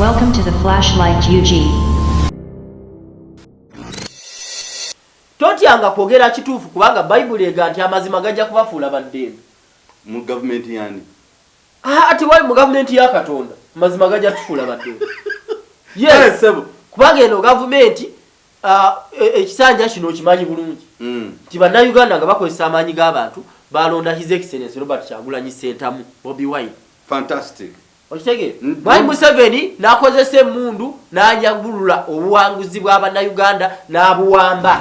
Welcome to the Flashlight UG. Totyanga kwogera kituufu kubanga Bayibuli ega nti amazima gajja kubafuula baddembe. Mu gavumenti yani? Ah, tewali mu gavumenti ya Katonda. Amazima gajja tufuula baddembe. Yes, kubanga eno gavumenti ekisanja kino okimanyi bulungi nti bannayuganda nga bakozesa amaanyi g'abantu balonda His Excellency Robert Kyagulanyi Ssentamu Bobi Wine. Fantastic. Okitegeera? Mwami Museveni n'akozesa emmundu n'anyagulula obuwanguzi bwa bannayuganda n'abuwamba.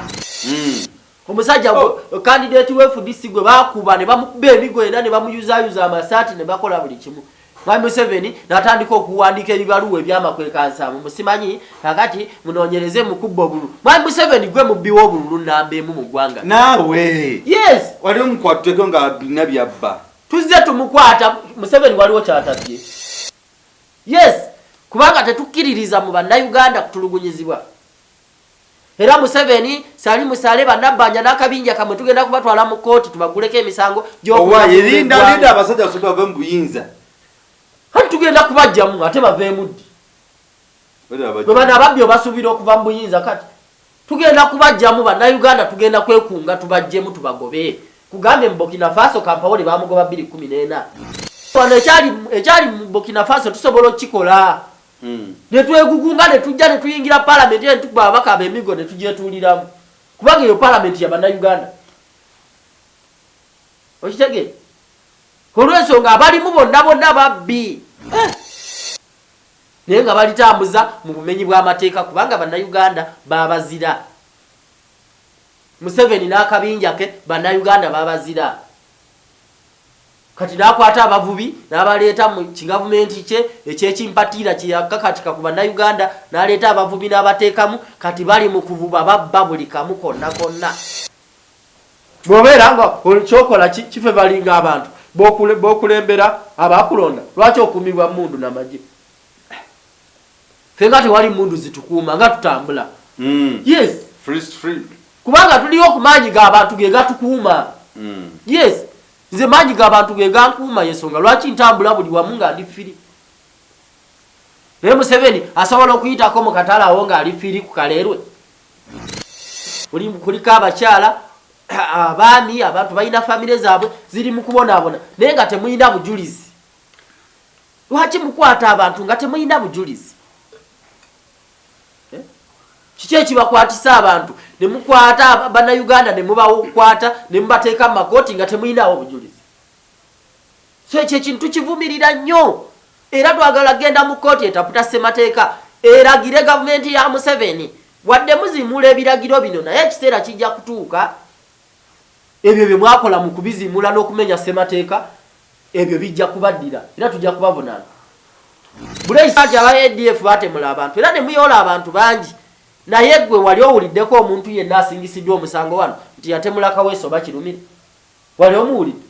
Omusajja oh, candidate we FDC gwe bakuba ne bamukuba emigo era ne bamuyuzayuza amasaati ne bakola buli kimu. Mwami Museveni n'atandika okuwandiika ebibaluwa ebyamakwekansaamu musimanyi kakati munoonyereze mu kubba obululu. Mwami Museveni gwe mubbi w'obululu nnamba emu mu ggwanga. Naawe. Yes. Wali omukwatuteko nga bina byabba. Tuzze tumukwata Museveni waliwo kyatabbye. Yes, kubanga tetukkiririza mu bannayuganda kutulugunyizibwa. Era Museveni, Salim Saleh, Bannabbanja n'akabinja kamwe tugenda kubatwala mu kkooti tubagguleko emisango gy'okulinda linda abasajja basooke bave mu buyinza. Kati tugenda kubaggyamu ate baveemu ddi? Bwe bano ababbi obasuubira okuva mu buyinza kati tugenda kubaggyamu bannayuganda tugenda kwekunga tubaggyemu tubagobe. Kugambye mu Burkina Faso Kampawole bamugoba 2014. Wano ekyali mu Burkina Faso tusobola okukikola. Ne twegugunga ne tujja ne tuyingira palamenti ne tukuba ababaka ab'emigo ne tugyetuuliramu kubanga eyo palamenti ya bannayuganda. Okitegeera? Olw'ensonga abalimu bonna bonna babbi eh! Naye nga balitambuza mu bumenyi bw'amateeka kubanga bannayuganda babazira. Museveni n'akabinja ke bannayuganda babazira. Kati n'akwata abavubi n'abaleeta mu kigavumenti kye eky'ekimpatiira kye yakakatika ku Bannayuganda, n'aleeta abavubi n'abateekamu, kati bali mu kuvuba babba buli kamu konna konna. Bw'obeera nga ky'okola kifevalinga abantu b'okulembera abaakulonda, lwaki okuumibwa mmundu na magye? Ffe nga tewali mmundu zitukuuma nga tutambula. Yes. Free, free. Kubanga tuliwo ku maanyi g'abantu ge gatukuuma. Yes. Nze maanyi g'abantu ge gankuuma y'ensonga lwaki ntambula buli wamu nga ndi ffiri. Naye Museveni asobola okuyitako mu katale awo ng'ali ffiri ku Kaleerwe. Kuliko abakyala, abaami, abantu balina famire zaabwe ziri mu kubonaabona naye nga temulina bujulizi. Lwaki mukwata abantu nga temulina bujulizi? Eh? Kiki ekibakwatisa abantu ne mukwata bannayuganda ne mubakwata ne mubateeka mu makooti nga temulinawo bujulizi? So ekyo ekintu tukivumirira nnyo era twagala kugenda mu kkooti etaputa ssemateeka eragire gavumenti ya Museveni wadde muzimuula ebiragiro bino naye ekiseera kijja kutuuka ebyo bye mwakola mu kubizimuula n'okumenya ssemateeka ebyo bijja kubaddira era tujja kubavunaana. Grace ati aba ADF batemula abantu era ne muyoola abantu bangi naye ggwe wali owuliddeko omuntu yenna asingisiddwa omusango wano nti yatemula Kaweesi oba Kirumira? Wali omuwulidde?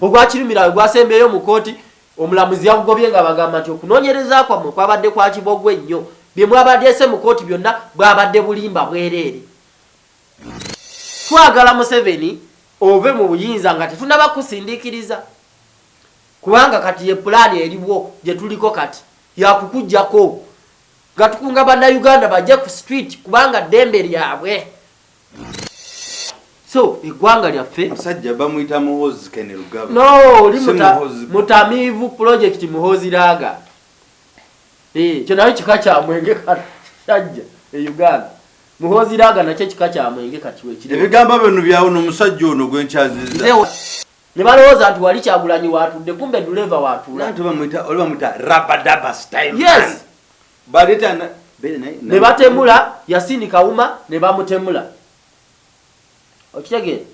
Ogwa Kirumira we gwasembyeyo mu kkooti omulamuzi yagugobye nga bagamba nti okunoonyereza kwammwe kwabadde kwa kibogwe nnyo, bye mwabaleese mu kkooti byonna bwabadde bulimba bwereere. Twagala Museveni ove mu buyinza nga tetunaba kukusindiikiriza kubanga kati ye pulaani eriwo gye tuliko kati yakukuggyako nga tukunga Bannayuganda bajje ku street kubanga ddembe lyabwe. So eggwanga lyaffe Musajja bamuyita Muhoozi Kainerugaba. No, oli Si Muhoozi. mutamiivu project Muhoozi Lager. Eh, kyo nayo kika kya mwenge kati kyajja e Uganda. Muhoozi Lager nakyo kika kya mwenge kati wekiri. Ebigambo bino byawo n'omusajja ono gwe nkyaziza. Ne balowooza nti wali Kyagulanyi waatudde kumbe duleeva waatuula. Nanti bamuyita oli bamuyita Rabadaba style. Yes. Baleeta na ne batemula Yasini Kawuma ne bamutemula. Okitegeera?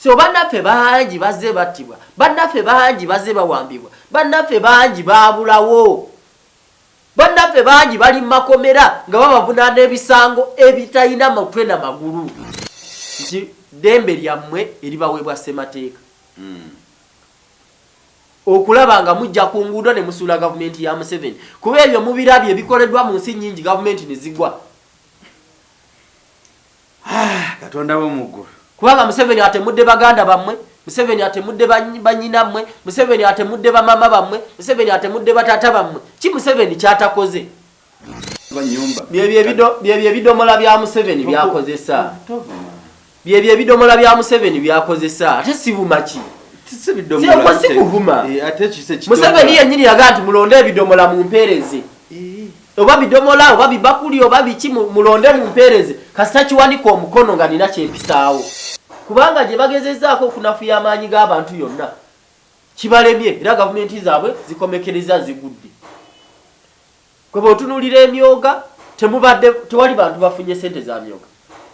So bannaffe bangi bazze battibwa, bannaffe bangi bazze bawambibwa, bannaffe bangi baabulawo, bannaffe bangi bali mu makomera nga babavunaana ebisango ebitalina mutwe na magulu nti ddembe lyammwe eribaweebwa ssemateeka. Okulaba nga mujja ku nguudo ne musuula gavumenti ya Museveni kuba ebyo mubirabye bikoleddwa mu nsi nnyingi gavumenti ne zigwa. Katonda w'omu ggulu. Kubanga Museveni atemudde baganda bammwe, Museveni atemudde bannyinammwe, Museveni atemudde bamaama bammwe, Museveni atemudde bataata bammwe. Ki Museveni ky'atakoze? Byebyo ebidomola bya Museveni byakozesa, byebyo ebidomola bya Museveni byakozesa. Ate sivuma ki? Sikuvuma. Eh, Museveni yennyini yagaa nti mulonde ebidomola mumpeereze, oba bidomola oba bibakuli oba biki, mulonde mumpeereze, kasita kiwanika omukono nga nina kyempisaawo. Kubanga gye bagezezaako okunafuya amaanyi g'abantu yonna kibalemye, era gavumenti zaabwe zikomekereza zigudde. Kwe bw'otunuulira emyoga, temubadde, tewali bantu bafunye sente za myoga.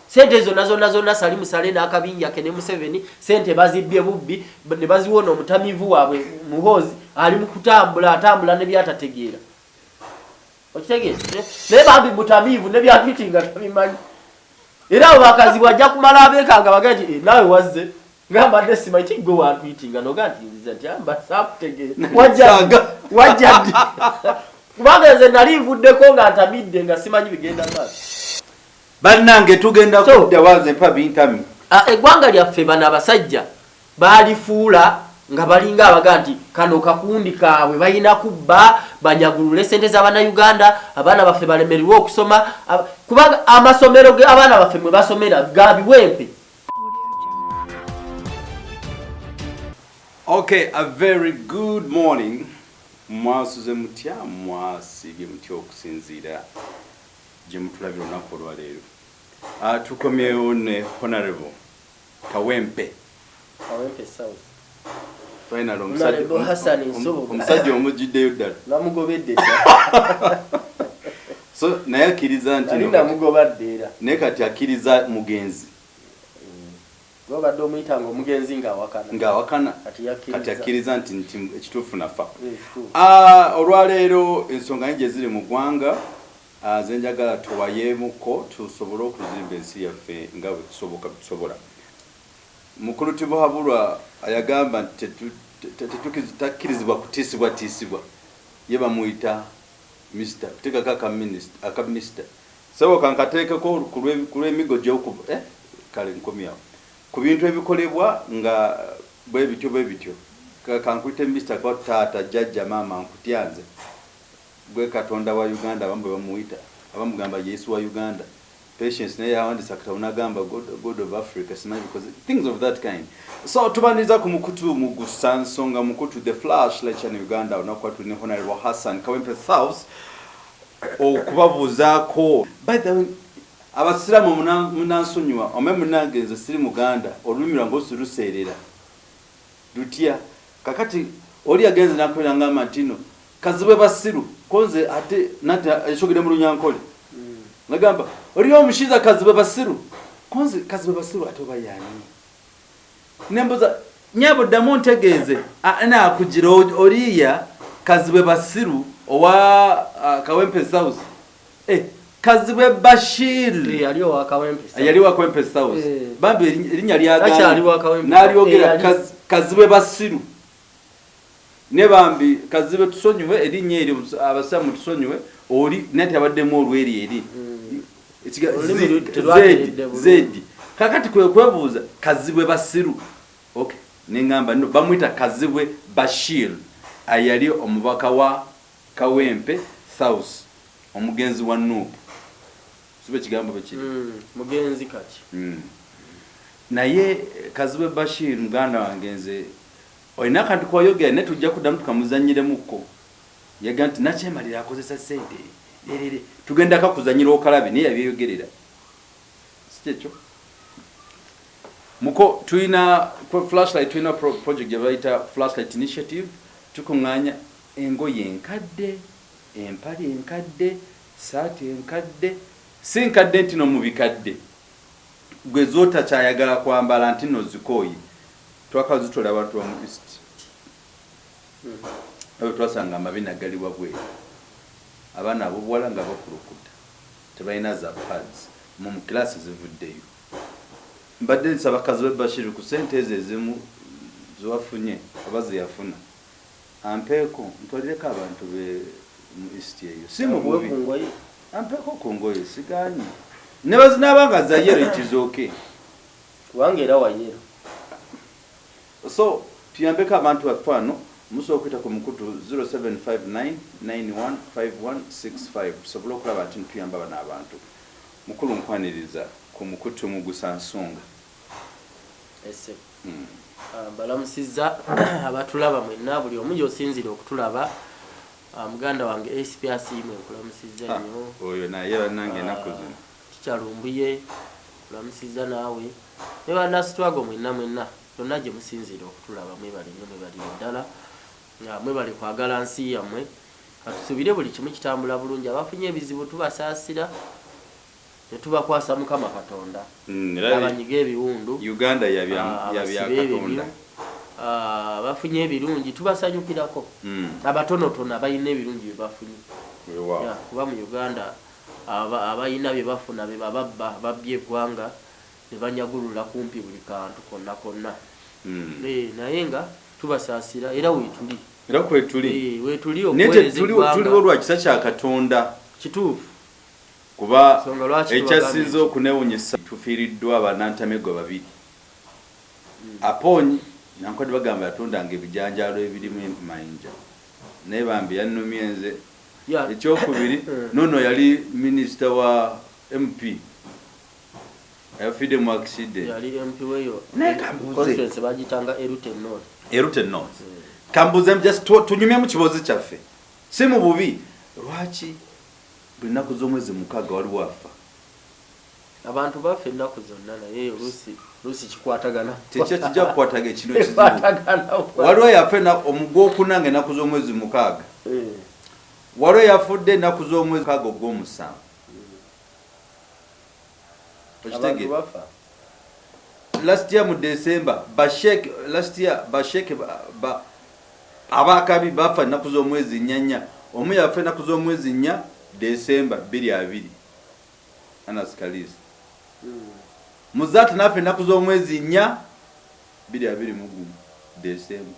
Sente zonna zonna zonna Salim Saleh n'akabinja ke ne Museveni sente bazibbye bubbi ne baziwona omutamiivu waabwe Muhoozi ali mu kutambula atambula ne byatategeera. Okitegeera? Naye bambi mutamiivu ne byatwitinga tabimanyi. Era abo bakazibwa ajja kumala abeekanga bagamba nti eh, naawe wazze nga mbadde simanyi ti gwe wantwitinga noga nti nziza nti amba ah, saakutegeera wajja wajja ddi kubanga nze nali nvuddeko nga ntamidde nga simanyi bigenda maaso. Bannange tugenda kudda wanze mpa bintami. Ah, eggwanga lyaffe bano abasajja baalifuula nga balinga abaga nti kano kakundi kaabwe, balina kubba banyagulule sente z'abannayuganda, abaana baffe balemererwe okusoma, kubanga amasomero abaana baffe mwe basomera ga biwempe. Okay, a very good morning. Mwasuze mutya, mwasiibye mutya okusinziira gye mutulabira olunaku olwaleero. Tukomyewo ne Honorable Kawempe. Kawempe South. Finally Honorable Hassan Nsubuga. Omusajja omujjiddeyo ddala. Namugobedde dda. So naye akkiriza nti Nali namugobadde era. Naye kati akkiriza mugenzi. Gwobadde omuyita nga omugenzi ng'awakana. Ng'awakana. Kati yakkiriza. Kati akkiriza nti ekituufu nafa. Eh, ekituufu. Ah, olwaleero ensonga nyingi eziri mu ggwanga ze njagala tuwayeemuko tusobole okuzimba ensi yaffe nga bwe kisoboka tusobola. Mukulu Tibuhaburwa yagamba nti takkirizibwa kutiisibwatiisibwa, ye bamuyita Mister, kuteekako aka Mister. Ssebo kankateekeko ku lw'emiggo gy'okuba, eh, kale nkomye awo. Ku bintu ebikolebwa nga bwe bityo bwe bityo. Kankuyite Mister kuba taata, jjajja, maama nkutya nze. Gwe Katonda wa Uganda abamu bwe bamuyita, abamu gamba Yesu wa Uganda. Patience naye yawandise akatabo nagamba God, God of Africa simanyi because things of that kind. So tubaniriza ku mukutu mugusa nsonga mukutu The Flash Light Channel Uganda olunaku lwa tulina Honorable Hassan Kawempe South okubabuuzaako. By the way, abasiraamu munansonyiwa ome munange nze siri muganda olulimi lwange olusi luseerera lutya kakati oli yagenze nakwera ngamba ntino Kazibwe basiru ko nze ate nati ekyogere mu Lunyankole nagamba oliyo omushiza Kazibwe basiru ko nze Kazibwe basiru ate oba yani nembuza nyabo ddamu ontegeeze nakugira oliya Kazibwe basiru owa Kawempe South eh, Kazibwe Bashir eh, yali owa Kawempe South yali wa Kawempe South eh. Bambi erinnya lyagaana nalyogera eh, Kazibwe basiru. Ne bambi Kazibwe tusonyiwe erinnya eryo abasiraamu mutusonyiwe oli naye teyabaddemu olweri eri zedi kakati kwe kwebuuza Kazibwe Basiru okay nengamba no bamuyita Kazibwe Bashir ayali omubaka wa Kawempe South omugenzi wa Nup sibe kigambo bwekiri mugenzi kati naye Kazibwe Bashir muganda wange nze Olina akantu koyogera naye tujja kuddamu tukamuzanyiremuko. Yagamba nti nakyemalira akozesa sente lerere tugenda kakuzanyira okalabe naye yabyeyogerera sikyekyo muko tulina flashlight tulina project gye bayita flashlight initiative tukuŋŋaanya engoye enkadde empale enkadde saati enkadde si nkadde nti no mu bikadde gwe zotakyayagala kwambala nti no zikooye Twakazitola abantu ba mu East nga bwe twasanga amabina gali wabweru, abaana abobuwala nga bakulukuta tebalina za pads mu mu class zivuddeyo. Mbadde nsaba Kazibwe Bashir ku sente ezo ezimu zewafunye oba zeyafuna ampeeko ntwalireko abantu be mu East eyo si mu bubi ampeeko ku ngoye sigaanye nebwezinaba nga za yellow it is okay. Kubanga era wa yellow. So tuyambeko abantu baffe wano. Musobola okuyita ku mukutu 0759915165 tusobole okulaba nti ntuyamba bano abantu. Mukulu, nkwaniriza ku mukutu Mugusa Nsonga. Ese mbalamusizza abatulaba mwenna, buli omu gyosinzira okutulaba. Muganda wange ACP Asiimwe, nkulamusizza nnyo. Oyo naye bannange ennaku zino. Kikyalumbuye, nkulamusizza naawe ne bannasitwago mwenna mwenna yonna gye musinziira okutulaba. Mwebale nnyo, mwebalire ddala, nga mwebale kwagala nsi yammwe. Katusuubire buli kimu kitambula bulungi. Abafunye ebizibu tubasaasira ne tubakwasa Mukama Katonda Era abanyiga ebiwundu, Uganda yabya yabya abasibe Katonda. ebimyu. Abafunye ebirungi tubasanyukirako, abatonotono abalina ebirungi bye bafunye. Weewaawo. Ya, kuba mu Uganda abalina bye bafuna be bababba, babbye eggwanga ne banyagulula kumpi buli kantu konna konna. Naye nga tubasaasira era weetuli. Era kwetuli. Weetuli Naye okuweereza tuliwo eggwanga. lwa kisa kya Katonda. Kituufu. Kuba Nsonga lwaki ekyasinze tubagambye okunewunyisa, tufiiriddwa banantamegwa babiri. Aponyi nankwadde bagamba yatundanga ebijanjaalo ebirimu mayinja, naye bambi yannumye nze. Ekyokubiri, nono yali minisita wa MP, yafiidde mu accident. Yali MP weyo. Naye kambuuze. Constituency bagitanga Erute North. Erute North. Kambuuze, just tunyumye mu kibozi kyaffe, si mu bubi. Lwaki buli nnaku z'omwezi 6 waliwo afa? Abantu bafa ennaku zonna, naye oluusi kikwatagana. Tekyo kijja kukwataga ekino kizibu. Kikwatagana. Waliwo yafa omugwokuna nga ennaku z'omwezi 6. Waliwo yafudde ennaku z'omwezi 6 ogw'omusanvu. Abantu Okitegeera? bafa. Last year mu December, bashek, last year bashek abakabi bafa ennaku z'omwezi 4 4. Omu yafa ennaku z'omwezi 4 December 2020, Anas Kalisa. Muzaata nafa ennaku z'omwezi 4 2021 December.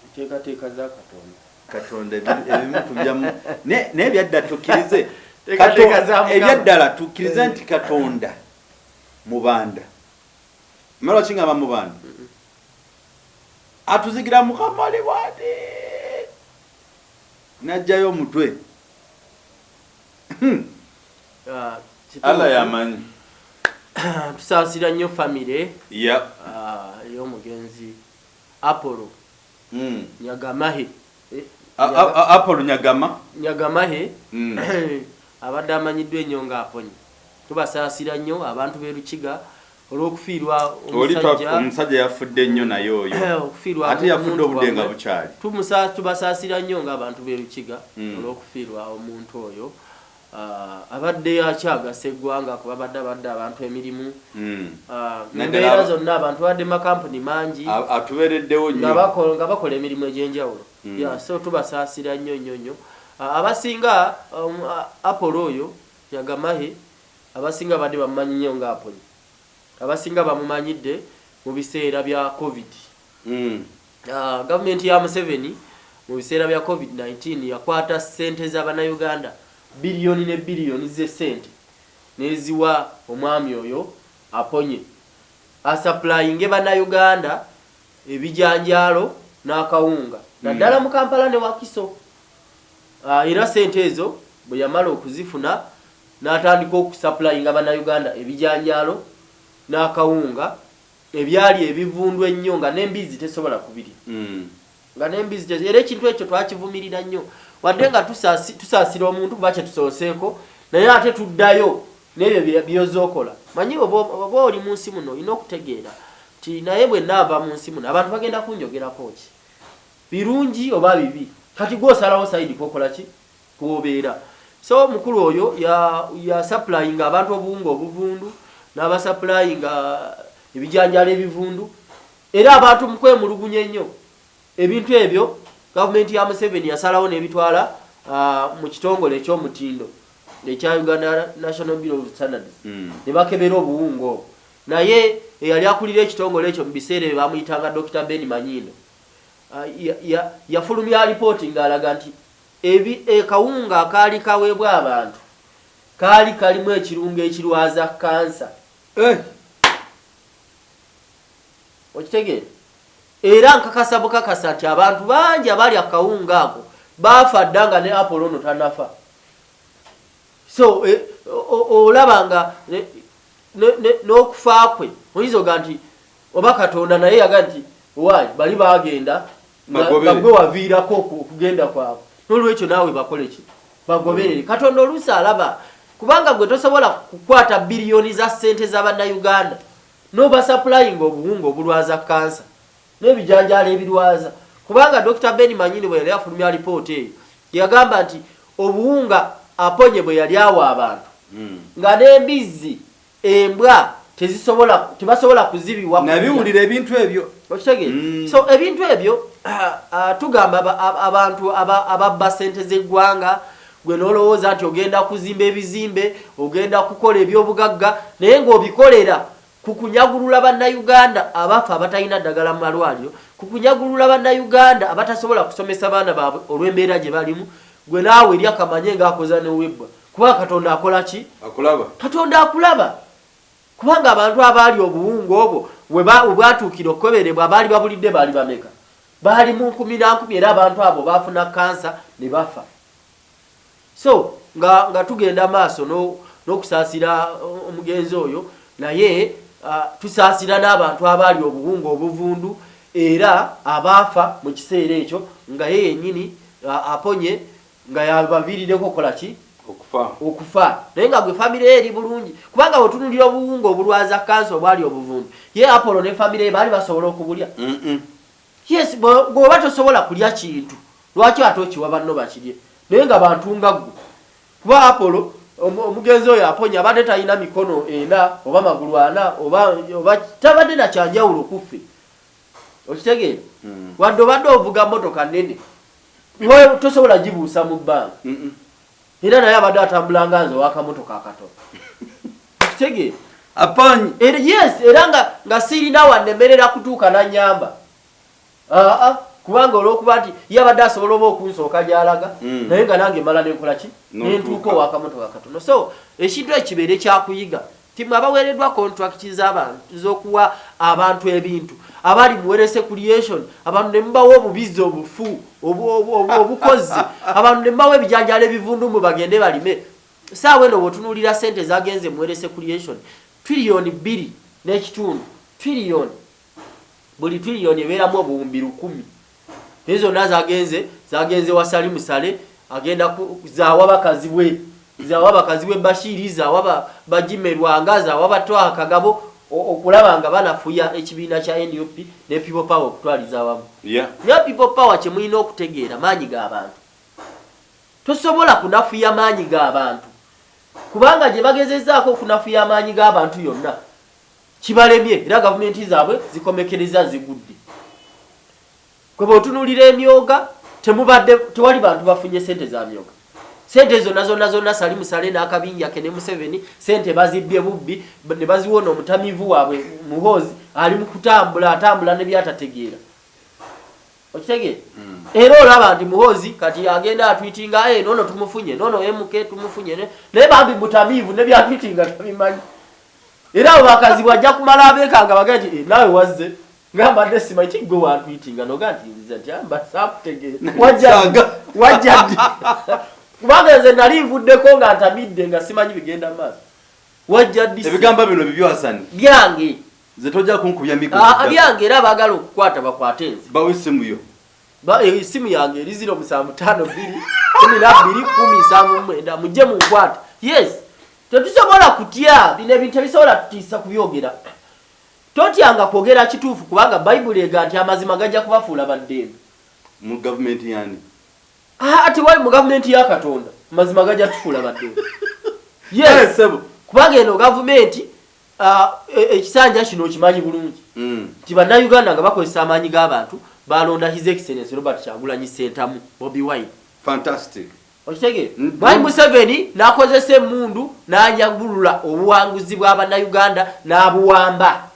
Enteekateeka za Katonda. Katonda ebimu tubyamu, naye byadda tukkirize Teekateeka za Mukama. Ebyaddala tukkirize nti Katonda mubanda. Mala kingamba mubanda atuzigira mukamali bwati najjayo omutwe. Kituufu. Allah yamanyi. Tusaasira nnyo famire ey'omugenzi Apollo Nyagamahe. Apollo Nyagama. Nyagamahe, abadde amanyiddwa ennyo nga Aponye. Tubasaasira nnyo abantu b'e Lukiga olw'okufiirwa Oli omusajja. Omusajja yafudde nnyo naye oyo. Okufiirwa Ate yafudde omuntu obudde nga wammwe. bukyali. Tubasaasira nnyo ng'abantu b'e Lukiga olw'okufiirwa omuntu oyo. Abadde akyagasa eggwanga kuba abadde abantu emirimu. Mu Naddala mbeera zonna abantu babadde makampuni mangi Atubeereddewo nga nnyo. Nga bakola emirimu egy'enjawulo. Yeah, so tubasaasira nnyo nnyo nnyo. Abasinga Apollo oyo Nyagamahe, abasinga badde bamumanyi nnyo nga Aponye. Abasinga bamumanyidde mu biseera bya COVID. Gavumenti ya Museveni mu biseera bya COVID-19 yakwata ssente z'Abannayuganda, biliyoni ne biliyoni z'essente, n'eziwa omwami oyo Aponye asupplyinge Bannayuganda ebijanjaalo n'akawunga, naddala mu Kampala ne Wakiso. Era ssente ezo bwe yamala okuzifuna n'atandika okusupplyinga Bannayuganda ebijanjaalo n'akawunga ebyali ebivundu ennyo nga n'embizi tesobola kubirya. Nga n'embizi era ekintu ekyo twakivumirira nnyo, wadde nga tusaasira omuntu kuba kyetusooseeko, naye ate tuddayo n'ebyo by'ozze okola. Manyi oba oli mu nsi muno olina okutegeera nti naye bwe naava mu nsi muno abantu bagenda kunjogerako ki, birungi oba bibi. Kati gwe osalawo side kwokola ki, kwobeera. So mukulu oyo ya supplyinga abantu obuwunga obuvundu n'abasupplyinga ebijanjaalo ebivundu, era abantu mu kwemulugunya ennyo ebintu ebyo gavumenti ya Museveni yasalawo n'ebitwala mu kitongole eky'omutindo ekya Uganda National Bureau of Standards ne bakebera obuwunga obwo. Naye eyali akulira ekitongole ekyo mu biseera ebyo bamuyitanga Dr Ben Manyindo. Yafulumya alipooti ng'alaga nti akawunga akaali kaweebwa abantu kaali kalimu ekirungo ekirwaza kansa. Okitegeera? Era nkakasa bukakasa nti abantu bangi abaali akawunga ako baafa dda nga ne Apollo ono tanafa. So eh, olaba nga n'okufa kwe oyinza oga nti oba Katonda naye yaga nti why bali baagenda nga gwe waviirako okugenda kwabwe, nolwekyo naawe bakole ki, bagoberere. Katonda oluusi alaba, kubanga gwe tosobola kukwata biliyoni za ssente za Bannayuganda n'obasapulayinga obuwunga obulwaza kansa n'ebijanjaalo ebirwaza, kubanga Dokita Ben Manyini bwe yali afulumya alipoota eyo yagamba nti obuwunga Aponye bwe yali awa abantu nga n'embizzi embwa tezisobola tebasobola kuzibiwa. Nabiwulira ebintu ebyo. Okitegeera? So ebintu ebyo tugamba abantu ababba sente z'eggwanga, gwe n'olowooza nti ogenda kuzimba ebizimbe, ogenda kukola ebyobugagga, naye ng'obikolera ku kunyagulula Bannayuganda abafa abatalina ddagala mu malwaliro, ku kunyagulula Bannayuganda abatasobola kusomesa baana baabwe olw'embeera gye balimu, gwe naawe erya kamanye ng'akoza n'owebbwa. Kuba Katonda akola ki? Akulaba. Katonda akulaba. Kubanga abantu abaali obuwunga obwo we bwatuukira okukeberebwa baali babulidde baali bameka? Baali mu nkumi na nkumi, era abantu abo baafuna kansa ne bafa. So nga, nga tugenda maaso n'okusaasira omugenzi oyo, naye tusaasira n'abantu abaali obuwunga obuvundu era abaafa mu kiseera ekyo nga ye yennyini aponye nga yabaviirireko okukola ki? Okufa. Okufa. Naye nga gwe famire ye eri bulungi, kubanga bwetunulira obuwunga obulwaza kansa obwali obuvundu, ye Apollo ne famire ye baali basobola okubulya? Yes, bw'oba tosobola kulya kintu, lwaki ate okiwa banno bakirye? Naye nga bantu nga ggwe. Kuba Apollo, omugenzi oyo aponye abadde talina mikono ena oba magulu ana oba, oba tabadde na kyanjawulo ku ffe. Okitegeera? Wadde obadde ovuga mmotoka nnene, tosobola gibuusa mu bbanga. Era naye abadde atambula nga nze ow'akamotoka akatono. Okitegeera? Aponye. Era, yes, era nga, nga sirina wannemerera kutuuka n'annyamba. Aa, kubanga olw'okuba nti ye abadde asobola oba okunsooka gy'alaga, naye nga nange mmala ne nkola ki? Ne ntuuka ow'akamotoka akatono. So, ekintu ekyo kibeere kya kuyiga. Nti mwe abaweereddwa contract z'abantu, z'okuwa abantu ebintu, abali mu Werese Creation, abantu ne mubawa obubizzi obufu, obukozzi, abantu ne mubawa ebijanjaalo ebivundu mbu bagende balime. Ssaawa eno bw'otunuulira ssente ezaagenze mu Werese Creation, trillion bbiri n'ekitundu, trillion, buli trillion ebeeramu obuwumbi lukumi. Naye zonna zagenze, zagenze wa Salim Saleh, agenda ku, zawa bakazibwe, zawa bakazibwe Bashiri, zawa ba, ba Jimmy Lwanga, zawa ba Twaha Kagabo, okulaba nga banafuya ekibiina kya nup ne People Power okutwaliza awamu. Naye People Power kye mulina okutegeera, maanyi ga bantu. Tosobola kunafuya maanyi ga bantu, kubanga gye bagezezzaako okunafuya amaanyi g'abantu yonna kibalemye era gavumenti zaabwe zikomekereza zigudde. Gwe bw'otunuulira emyoga temubadde tewali bantu bafunye ssente za myoga. Ssente zonna zonna zonna Salim Saleh n'akabinja ke ne Museveni ssente bazibbye bubbi ne baziwona omutamiivu waabwe Muhoozi ali mu kutambula atambula ne by'atategeera. Okitegeera? Era olaba nti Muhoozi kati agenda atwitinga, eh, nono tumufunye, nono MK tumufunye, naye bambi mutamiivu ne by'atwitinga tabimanyi. Era abo bakazibwa ajja kumala abeekanga bagamba nti, eh, naawe wazze nga mbadde simanyi ki gwe wantwitinga noga nti nziza nti amba saakutegeera wajja wajja ddi kubanga nze nali nvuddeko nga ntamidde nga simanyi bigenda maaso wajja ddi ebigambo bino bibyo Hassan byange nze tojja kunkubya migo ah, byange era abaagala okukwata bakwate nze bawe essimu yo Esimu yange eri ziro musanvu ttaano bbiri 12 10 79 mujje munkwate. Yes, tetusobola kutya bino ebintu tebisobola tutiisa kubyogera. Totyanga kwogera kituufu kubanga Bayibuli ega nti amazima gajja kubafuula ba ddembe. Mu gavumenti yani? Ah, tewali mu gavumenti ya Katonda amazima gajja tufuula ba ddembe. Yes, kubanga eno gavumenti Ekisanja kino okimanyi bulungi nti bannayuganda nga bakozesa amaanyi g'abantu balonda His Excellency Robert Kyagulanyi Ssentamu, Bobi Wine. Fantastic. Okitegeera? Mwami Museveni n'akozesa emmundu n'anyagulula obuwanguzi bwa bannayuganda n'abuwamba.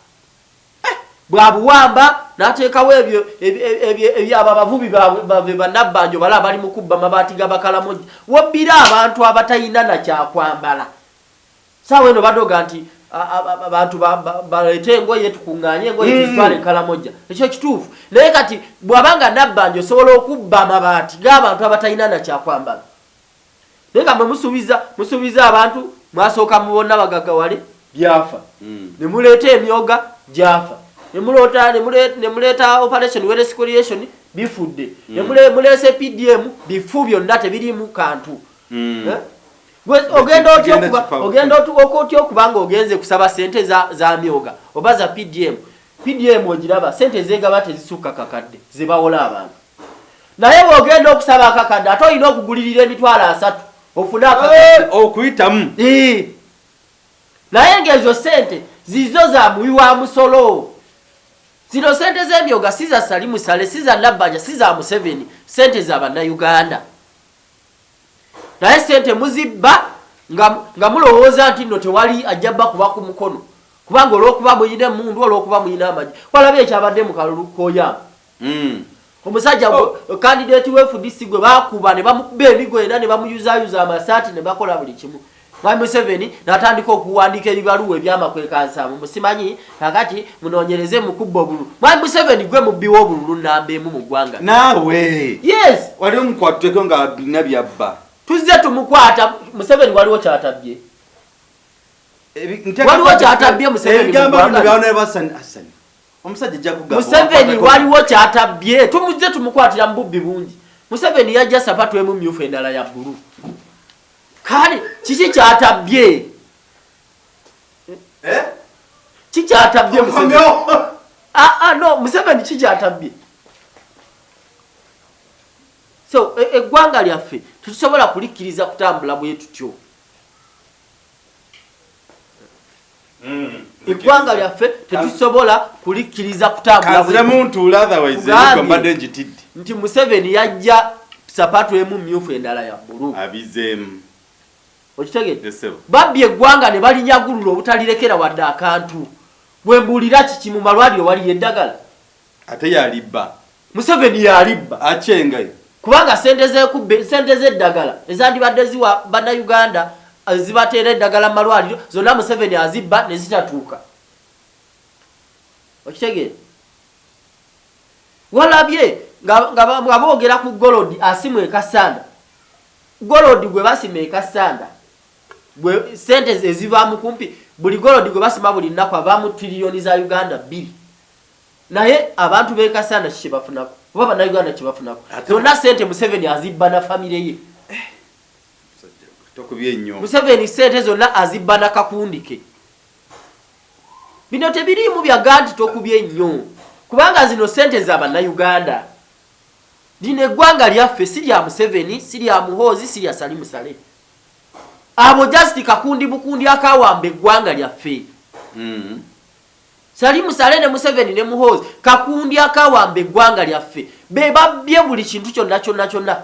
Bw'abuwamba n'ateekawo ebyo ebyo abo abavubi baabwe bannabbanja obala bali mu kubba mabaati ga Bakalamojja. Wobbira abantu abatalina na kyakwambala. Saawa eno badoga nti abantu baleete engoye, tukuŋŋaanye engoye, tuzitwale Kalamoja. Ekyo kituufu. Naye kati bw'abanga Nabbanja osobola okubba amabaati g'abantu abatalina nakyakwambala, naye nga mwe musuubiza abantu, mwasooka mu bonna bagaggawale, byafa. Ne muleeta emyoga, gyafa. Ne muleeta Operation Wealth Creation, bifudde. Ne muleese PDM, bifu byonna, tebiriimu kantu. Eh? Ogenda otya ogenda otya okuba nga ogenze kusaba sente za myoga oba za PDM? PDM ogiraba, sente zegaba tezisukka kakadde zebawola abantu, naye bw'ogenda okusaba akakadde, ate olina okugulirira 300,000 ofune akakadde. Okuyitamu. Naye ng'ezo sente zizo za muwi wa musolo. Zino sente z'emyoga si za Salimu Sale, si za Nabbanja, si za Museveni, sente za Bannayuganda. Naye sente muzibba nga mulowooza nti nno tewali ajja bakuba ku mukono, kubanga olw'okuba muyina emundu, olw'okuba muyina amagye. Walabye ekyabadde mu kalulu koyamu? Omusajja, oh, candidate we FDC gwe bakuba ne bamukuba emigo era ne bamuyuzayuza amasaati ne bakola buli kimu, Mwami Museveni n'atandika okuwandiika ebibaluwa ebyamakwekansaamu, musimanyi kakati munoonyereze mukubba obululu. Mwami Museveni, gwe mubbi w'obululu namba emu mu ggwanga. Naawe. Yes. Wali omukwateko nga bina byabba. Tuzze tumukwata. Museveni waliwo kyatabbye? Waliwo kyatabbye Museveni mu Ebigambo bino ggwanga? Byana Hassan, Hassan omusajja ajja kugamba. Museveni waliwo kyatabbye? Tumuzze tumukwatira mu bubbi bungi. Museveni yajja sapatu emu myufu, endala ya bbulu. Kale kiki kyatabbye? Eh? Kikyatabbye Museveni? Ah, ah, no, Museveni kikyatabbye? So eggwanga lyaffe tetusobola kulikkiriza kutambula bwe tutyo. Eggwanga lyaffe tetusobola kulikkiriza kutambula bwe Kanziremu ntuule, otherwise Kugambye. ebigwa mbadde ngitidde. Nti Museveni yajja sapatu emu myufu, endala ya bbulu. Abizeemu. Okitegedde? Yes, sir. Babbye eggwanga ne balinyagulula obutalirekera wadde akantu. Bwe mbuulira, kiki mu malwaliro waliyo eddagala? Ate yalibba. Museveni yalibba. Akyengayo. Kubanga sente zekubbe, sente z'eddagala ezandibadde ziwa Bannayuganda, zibateera eddagala mu malwaliro, zonna Museveni azibba ne zitatuuka. Okitegeera? Walabye nga boogera ku gold asimwa ekasanda, gold gwe basima ekasanda gwe sente ezivaamu kumpi buli gold gwe basima buli nnaku avaamu triliyoni za Uganda 2. Naye abantu b'ekasanda ki kyebafunako, oba Bannayuganda kyebafunako? Zonna sente Museveni azibba na famire ye. Tokubye nnyo. Museveni sente zonna azibba na kakundi ke. Bino tebiriimu byaga nti tokubye nnyo, kubanga zino sente za Bannayuganda. Lino eggwanga lyaffe, si lya Museveni, si lya Muhoozi, si lya Salimu Sale. Abo just kakundi bukundi akawamba eggwanga lyaffe. Salimu Sale ne Museveni ne Muhoozi kakundi akawamba eggwanga lyaffe, be babbye buli kintu kyonna kyonna kyonna.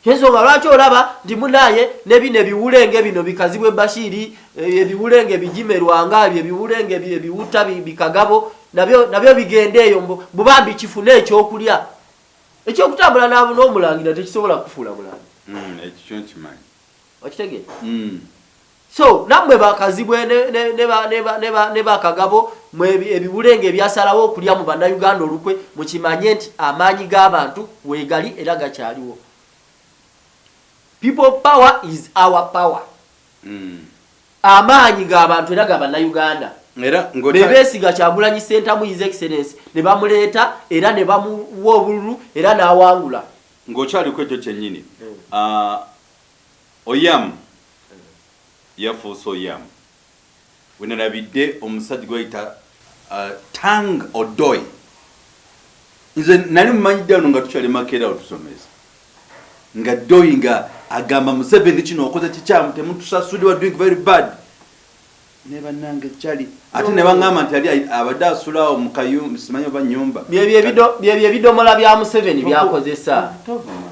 Ensonga lwaki olaba nti munaye ne bino ebiwulenge bino bikazibwe Bashiri, ebiwulenge bigimerwanga ebyo ebiwulenge ebiwuta bikagabo nabyo bigenda eyo bubambi kifune ekyokulya. Ekyokutambula n'omulangira tekisobola kufuula mulangira. Ekyo kyo nkimanyi. Okitegeera? So nammwe bakazibwe ne bakagabo mwe ebiwulenge ebyasalawo okulya mu Bannayuganda olukwe, mukimanye nti amaanyi g'abantu weegali era gakyaliwo. People power is our power. Amaanyi g'abantu era ga Bannayuganda. Era be beesiga Kyagulanyi Ssentamu, His Excellence, ne bamuleeta era ne bamuwa obululu era n'awangula. Ng'okyaliko ekyo kyennyini, ah, Oyam yafuuse Oyam wenalabidde omusajja gwayita Tang Odoi. Nze nali mumanyidde wano nga tukyali Makeera otusomesa nga Doi nga agamba Museveni kino okoze kikyamu, temutusasuli, wa doing very bad. Ne bannange kyali ate ne baŋŋamba nti ali abadde asulawo mu kayumba, simanyi oba nyumba. Byebyo ebidomola bya Museveni byakozesa. Tovuma.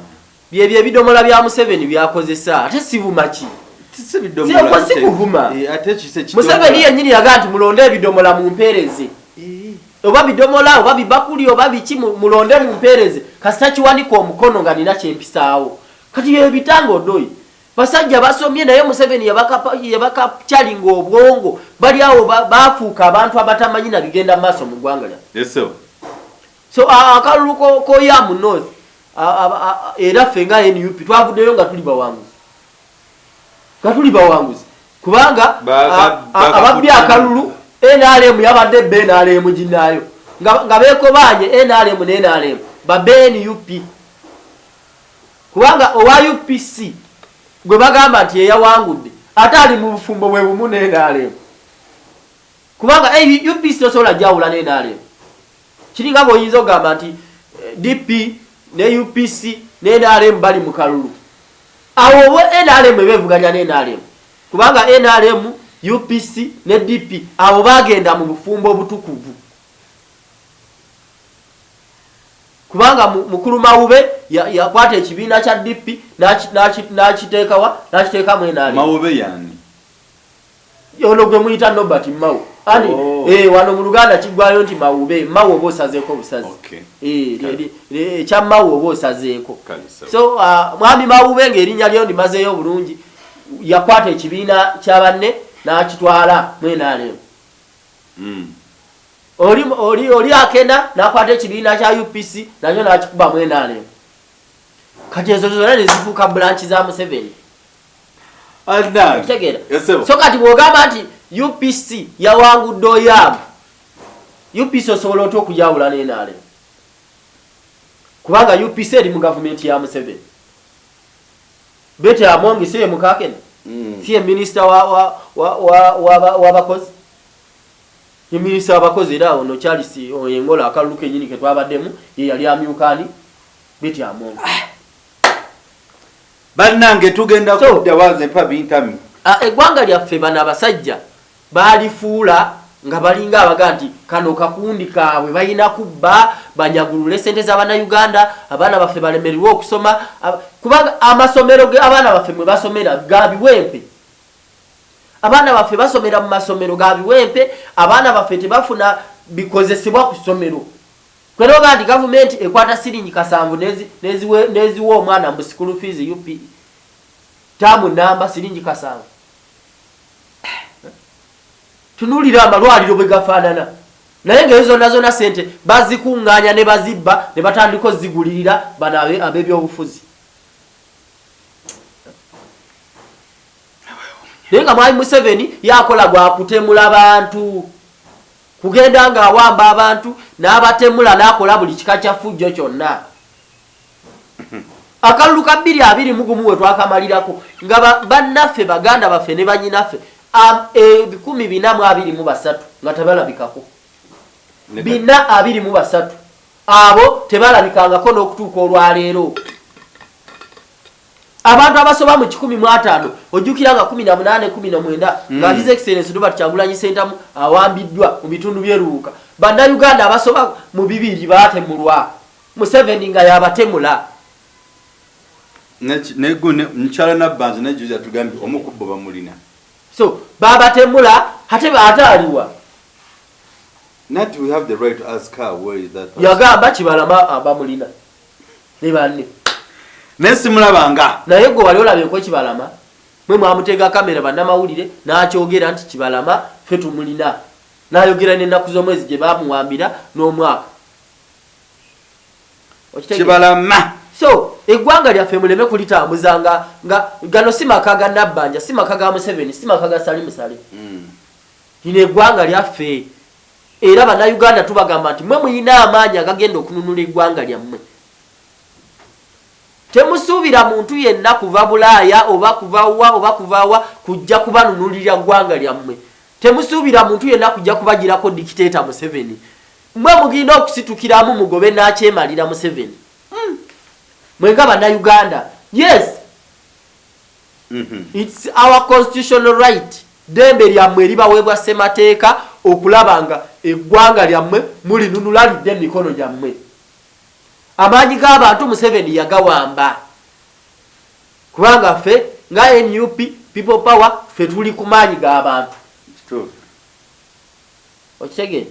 Byebyo ebidomola bya Museveni byakozesa. Ate sivuma ki? Si bidomola. Siyoko si kuvuma. Ate kise kidomola. Museveni yennyini yagaa nti mulonde ebidomola mumpeereze, oba bidomola oba bibakuli oba biki, mulonde mumpeereze, kasita kiwanika omukono nga nina kyempisaawo. Kati byebyo bitanga Odoi. Basajja basomye naye Museveni yabakapchalinga obwongo, bali awo bafuuka abantu abatamanyi na bigenda maaso mu ggwanga lyaffe. Yes, sir. So akalulu koyamu North, era ffe nga NUP twavuddeyo nga tuli bawanguzi, nga tuli bawanguzi kubanga ababbi akalulu NRM yabadde bba NRM ginnaayo nga beekobaanye NRM ne NRM babbe NUP, kubanga owa UPC gwe bagamba nti yeyawangudde ate ali mu bufumbo bwe bumu ne NRM, kubanga UPC tosobola jawula ne NRM. Kiringa bw'oyinza okugamba nti DP ne UPC ne NRM bali mu kalulu, awo oba NRM eba evuganya ne NRM, kubanga NRM, UPC ne DP abo bagenda mu bufumbo obutukuvu, kubanga mukulu Mawube yakwata ekibiina kya DP n'akiteekawa, n'akiteekamu NRM. Mawube yani? Ono gwe muyita Norbert Mao. Ani? Oh. Wano mu Luganda kiggwayo nti Mawube, Mao oba osazeeko busazi. Okay. Ekya Mao oba osazeeko. Kale, so. So mwami Mawube ng'erinnya lyo ndimazeeyo bulungi, yakwata ekibiina kya banne n'akitwala mu NRM. Oli akenda n'akwata ekibiina kya UPC nakyo n'akikuba mu NRM. Kati ezo zonna ne zifuuka branch za Museveni. Adnan. Okitegeera? Yes, sir. So kati bw'ogamba nti UPC yawangudde Oyam, UPC osobola otya okujawula ne NRM? Kubanga UPC eri mu gavumenti ya Museveni. Betty Amongi si ye mukakene? Si ye minisita w'abakozi? Ye minisita w'abakozi, era ono Charles Engola akalulu kennyini ke twabaddemu ye yali amyuka ani? Betty Amongi. Bannange tugenda So- kudda wanze mpa bintami. Eggwanga lyaffe bano abasajja baalifuula nga balinga abaga nti kano kakundi kaabwe, balina kubba banyagulule sente z'abannayuganda, abaana baffe balemererwe okusoma, kubanga amasomero ge abaana baffe mwe basomera ga biwempe. Abaana baffe basomera mu masomero ga biwempe, abaana baffe tebafuna bikozesebwa ku ssomero. Kweroga nti gavumenti ekwata siringi 7 neziwa omwana mu school fees UPE taamu namba siringi 7. Tunuulira amalwaliro bwe gafaanana, naye ng'ezo zonna zonna sente bazikuŋŋaanya ne bazibba ne batandika ozigulirira bano ab'ebyobufuzi. Naye nga Mwami Museveni yakola gwa kutemula bantu, kugenda ng'awamba abantu n'abatemula n'akola buli kika kya ffujjo kyonna. Akalulu ka 2021 we twakamalirako nga bannaffe, baganda baffe ne bannyinaffe, 423 nga tebalabikako. 423 abo tebalabikangako n'okutuuka olwaleero. Abantu abasoba mu 150, ojjukira nga 18, 19, nga His Excellency Robert Kyagulanyi Ssentamu awambiddwa mu bitundu by'e Luuka, bannayuganda abasoba mu 200 baatemulwa, Museveni nga yabatemula. Mukyala Nabbanzi ne Juzi atugambye omu ku bo bamulina. So babatemula, ate ate aliwa? Not we have the right to ask her where is that person. Yagamba Kibalama abamulina ne banne. Naye simulabanga. Naye gwe wali olabyeko Kibalama? Mwe mwamutega kamera bannamawulire n'akyogera nti Kibalama ffe tumulina, n'ayogera n'ennaku z'omwezi gye baamuwambira n'omwaka. Okitegeera? Kibalama. So eggwanga lyaffe muleme kulitambuza nga gano si maka ga Nabbanja, si maka ga Museveni, si maka ga Salim Saleh. Lino eggwanga lyaffe, era bannayuganda tubagamba nti mwe muyina amaanyi agagenda okununula eggwanga lyammwe. Temusuubira muntu yenna kuva Bulaaya oba kuva wa oba kuva wa kujja kubanunulira ggwanga lyammwe. Temusuubira muntu yenna kujja kubagirako dikiteeta Museveni. Mwe mugenda okusitukiramu mugobe n'akyemalira Museveni. Mwe nga bannayuganda, yes, it's our constitutional right, ddembe lyammwe eribaweebwa ssemateeka okulaba nga eggwanga lyammwe mulinunula lidde mu mikono gyammwe. Amaanyi g'abantu Museveni yagawamba, kubanga ffe nga NUP People Power ffe tuli ku maanyi g'abantu. Kituufu. Okitegeera?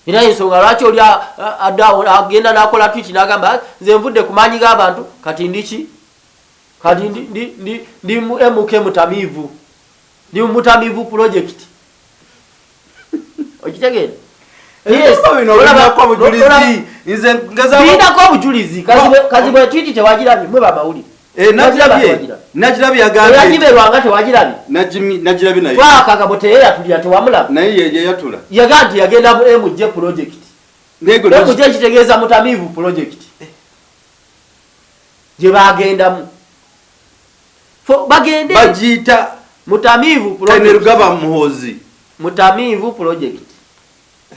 Era ensonga lwaki oli agenda n'akola tweet n'agamba nze nvudde ku maanyi g'abantu kati ndi ki? Kati ndi mu MK mutamiivu, ndi mu mutamiivu project, okitegeera? Birinako obujulizi. Kazibwe tweet tewagirabye? Mwe bamawulire. Eh, nagirabye. Yagambye tewagirabye? Nagirabye naye. Twakagabo teyeyatulira, tewamulaba? Naye yeyatula. Yagaa nti yagenda mu MJ project. MJ kitegeeza mutamiivu project gye bagendamu. Bagende. Bagiyita mutamiivu. Kainerugaba Muhoozi. Mutamiivu project.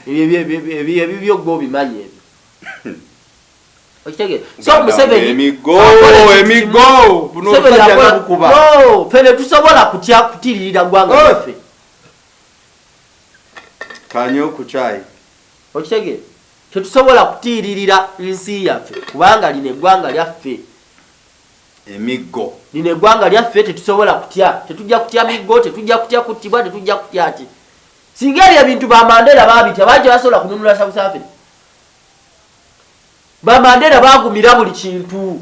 Ebyo gwe obimanyi ebyo, okitegeera? So Museveni Emigo, emigo, buno obusajja nga bukuba. No, ffe tetusobola kutya kutiririra ggwanga lyaffe. Kanyo ku kyayi. Okitegeera? Tetusobola kutiiririra nsi yaffe kubanga lino eggwanga lyaffe. Emiggo. Lino eggwanga lyaffe, tetusobola kutya, tetujja kutya miggo, tetujja kutya kuttibwa, tetujja kutya ki. Singa ebyo ebintu Bamandela babitya, baali tebasobola kununula South Africa. Bamandela bagumira buli kintu,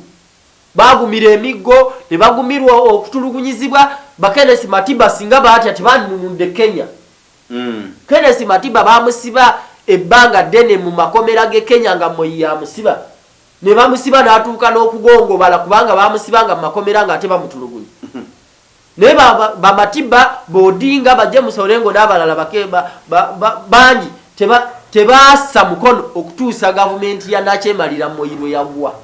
bagumira emiggo ne bagumirwa okutulugunyizibwa. Bakenesi Matiba singa batya, tebanunudde Kenya. Kenneth Matiba bamusiba ebbanga ddene mu makomera g'e Kenya nga Moi y'amusiba ne bamusiba n'atuuka n'okugongobala kubanga bamusibanga mu makomera ng'ate bamutulugunya. Naye ba Matiba, ba Odinga, ba James Orengo n'abalala bangi tebaassa mukono okutuusa gavumenti ya Nakyemalira Moi lwe yagwa.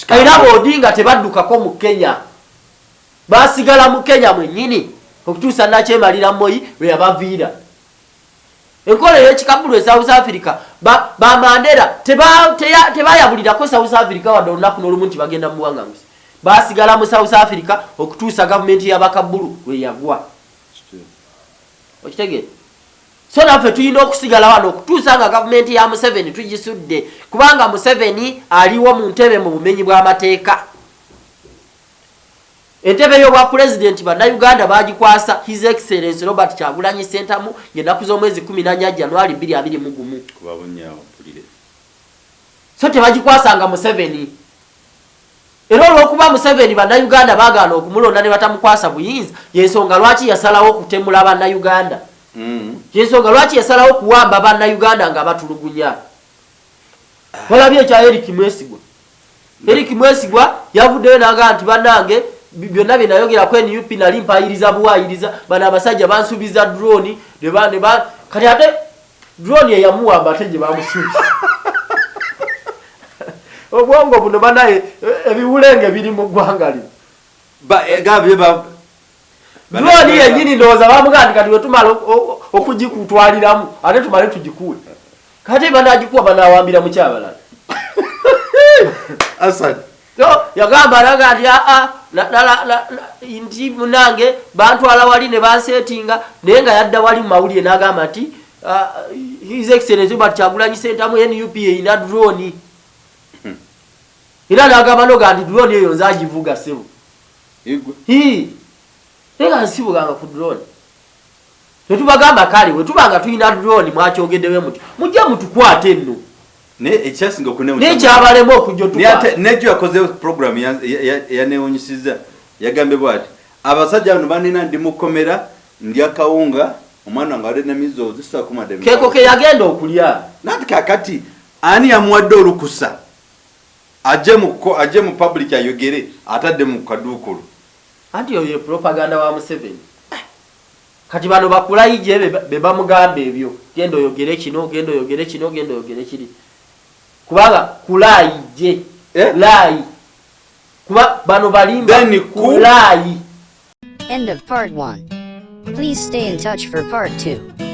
Era ba Odinga tebaddukako mu Kenya. Baasigala mu Kenya mwennyini okutuusa Nakyemalira Moi lwe yabaviira. Enkola ey'ekikabulu e South Africa, ba, ba Mandela tebayabulirako South Africa wadde olunaku n'olumu nti bagenda mu buwanganguzi. Baasigala mu South Africa okutuusa gavumenti y'Abakabulu lwe yagwa. Okitegeera? So naffe tulina okusigala wano okutuusa nga gavumenti ya Museveni tugisudde, kubanga Museveni aliwo mu ntebe mu bumenyi bw'amateeka. Entebe y'obwa Pulezidenti Bannayuganda baagikwasa His Excellency Robert Kyagulanyi Ssentamu ng'ennaku z'omwezi 14 January 2021. So tebagikwasanga Museveni. Era olw'okuba Museveni Bannayuganda baagaana okumulonda ne batamukwasa buyinza, y'ensonga lwaki yasalawo okutemula Bannayuganda. Y'ensonga lwaki yasalawo okuwamba Bannayuganda ng'abatulugunya. Walabye ekya Eric Mwesigwa? Eric Mwesigwa yavuddeyo n'agamba nti bannange, byonna bye nayogera ku NUP nali mpayiriza buwaayiriza, bano abasajja bansuubiza drone ne ba ne ba kati ate drone eyamuwamba ate gye bamusuubiza. Obwongo buno banaye, ebiwulenge biri mu ggwanga lino. Ba gabye ba Drone yennyini ndowooza bamugamba nti kati wetumala okugikutwaliramu ate tumale tugikuwe. Kati banagikuwa banawambira mu kyabalala. Asad. So yagamba alaga nti aa nti munange bantwala wali ne bansetinga, naye nga yadda wali mu mawulire n'agamba nti His Excellency Robert Kyagulanyi Ssentamu, NUP erina drone. Era n'agamba noga nti drone eyo nze agivuga ssebo. Igwe. Hii. Naye nga nsibuganga ku drone. Tetubagamba kale bwe tuba nga tulina drone mwakyogeddewe muti mujje mutukwate nno. Naye ekyasinga okunewunyisa Naye kyabalema okujja Naye ate otukwata. Nejjo yakoze program eyanewunyisizza, yagambye bwati, abasajja bano banina ndi mukomera, ndya kawunga, omwana wange alina measles, sisobola kumuwadde Keko ke yagenda okulya. Nanti kakati ani yamuwadde olukusa ajje mu public ayogere atadde mu kaduukulu? Anti oyo ye propaganda wa Museveni. Kati bano bakulayije be bamugamba ebyo, genda oyogere kino, genda oyogere kino, genda oyogere kiri, kubanga kulayije. Eh? Laayi kuba bano balimba. Then ku- Kulaayi. End of part 1. Please stay in touch for part 2.